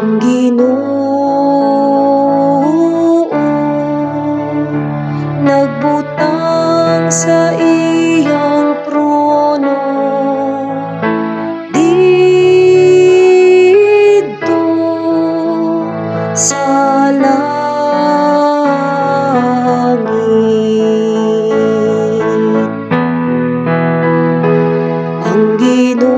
Ang Ginoo nagbutang sa iyang trono didto sa langit. Ang Ginoo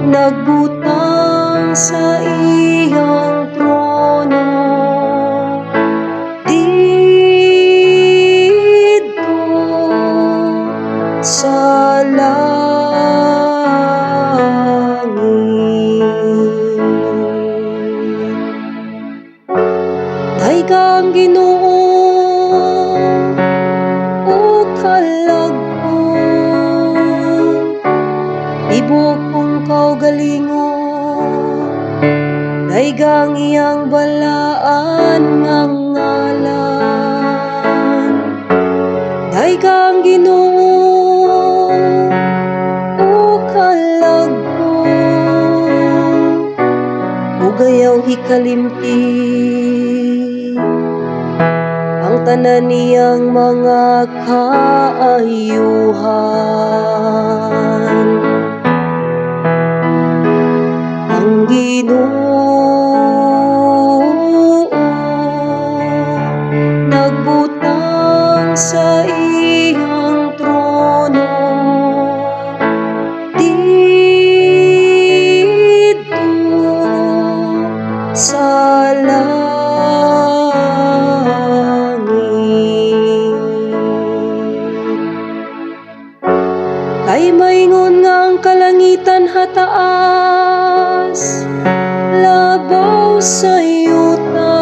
nagbutang sa iyang trono didto sa langit. Dayga ang Ginoo o kalag-on, tibuok kong kaugalingon. Dayga ang iyang balaan nga ngalan. Dayga ang Ginoo o kalag-on, ug ayaw hikalimti ang tanan niyang mga kaayuhan. Ang Ginoo nagbutang sa iyang trono didto sa langit. Kay maingon nga ang kalangitan hataas labaw sa yuta,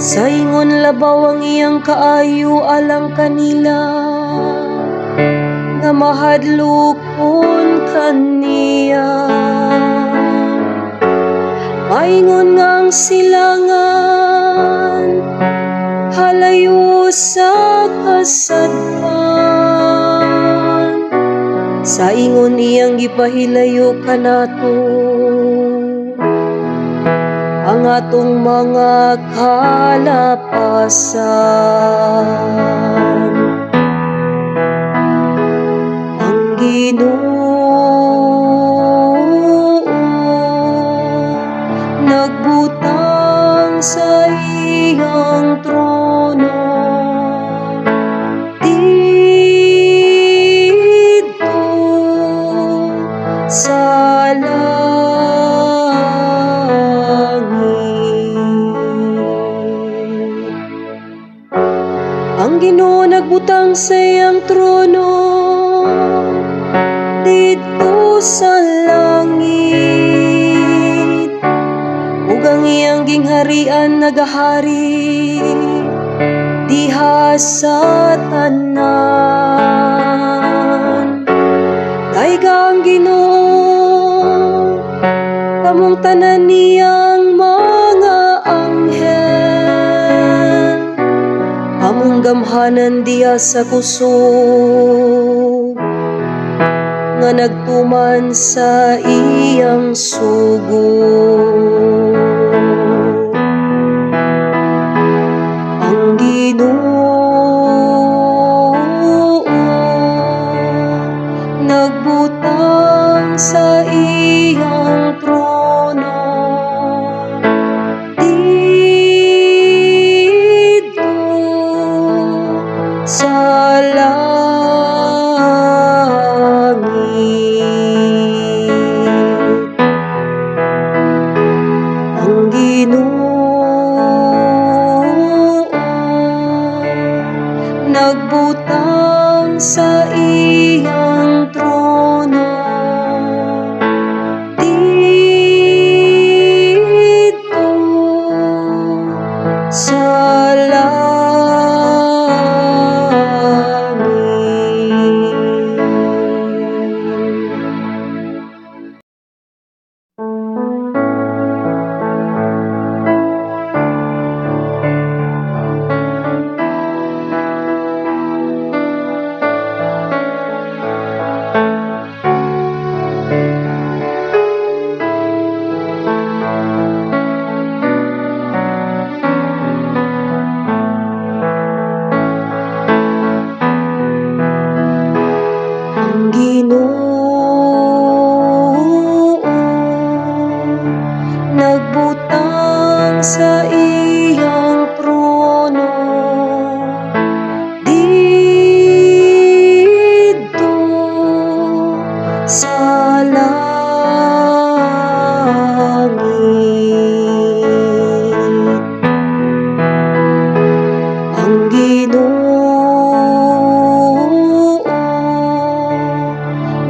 sa ingon labaw ang iyang kaayo alang kanila nga mahadlokon kaniya. Maingon nga ang silangan halayo sa kasadpan, sa ingon iyang gipahilayo kanato ang atong mga kalapasan. Ang Ginoo nagbutang sa iyang trono didto sa langit. Ang Ginoo nagbutang sa iyang trono didto sa langit, ug ang iyang gingharian nagahari diha sa tanan. Dayga ang Ginoo, kamong tanan niyang mga anghel, among gamhanan diha sa kusog nga nagtuman sa iyang sugo. Ang Ginoo nagbutang sa iyang trono didto sa langit. Ang Ginoo nagbutang sa iyang trono didto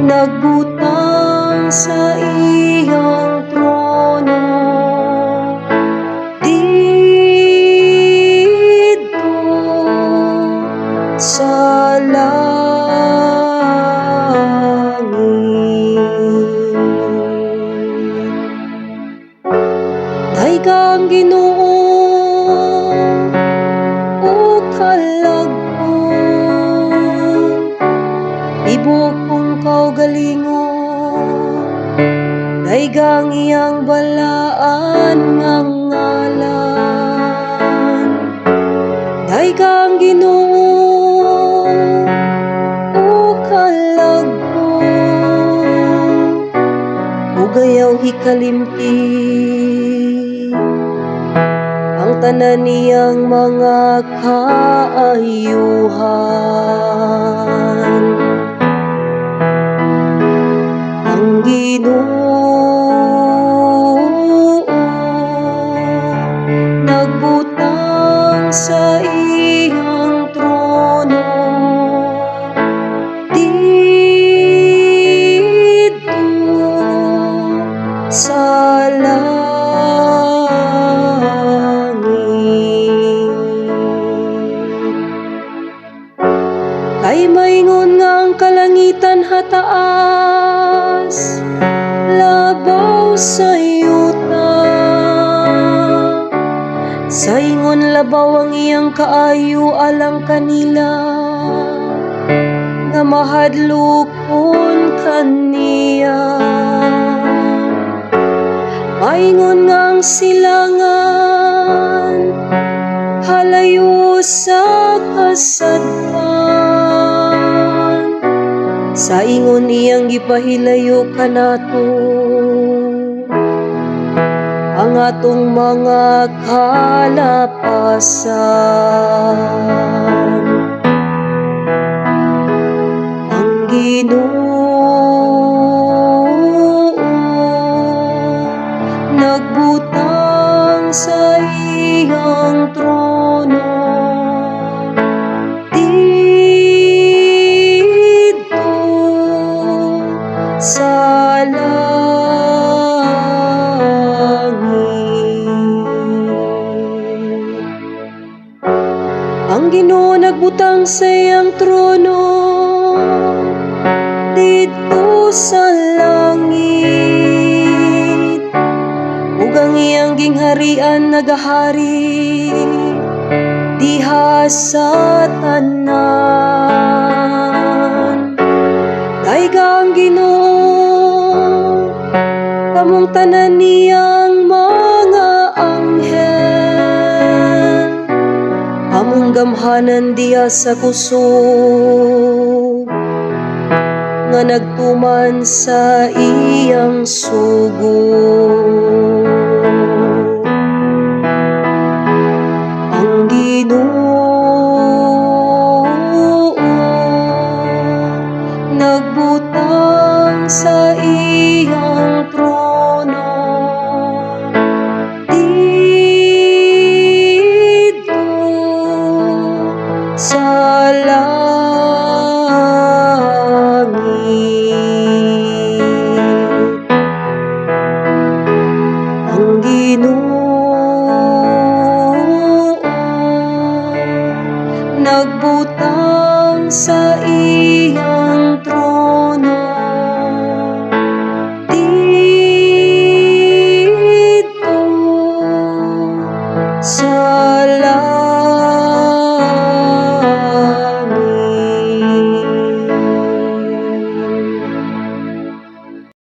Nagbutang sa iyang trono didto sa langit. Dayga ang Ginoo o kalag-on, tibuok kong kaugalingon, dayga ang iyang balaan nga ngalan. Dayga ang Ginoo o kalag-on, ug ayaw hikalimti ang tanan niyang mga kaayuhan. Ang Ginoo nagbutang sa iyang trono didto sa langit. Kay maingon nga ang kalangitan hataas labaw sa yuta, sa ingon labaw ang iyang kaayo alang kanila nga mahadlokon kaniya. Maingon nga ang silangan halayo sa kasadpan, sa ingon iyang gipahilayo kanato ang atong mga kalapasan. Ang Ginoo nagbutang sa iyang trono didto sa langit. Ang Ginoo nagbutang sa iyang trono didto sa langit, ug ang iyang gingharian nagahari diha sa tanan. Dayga ang Ginoo, kamong tanan niyang mga anghel, among gamhanan diha sa kusog nga nagtuman sa iyang sugo. Ang Ginoo nagbutang sa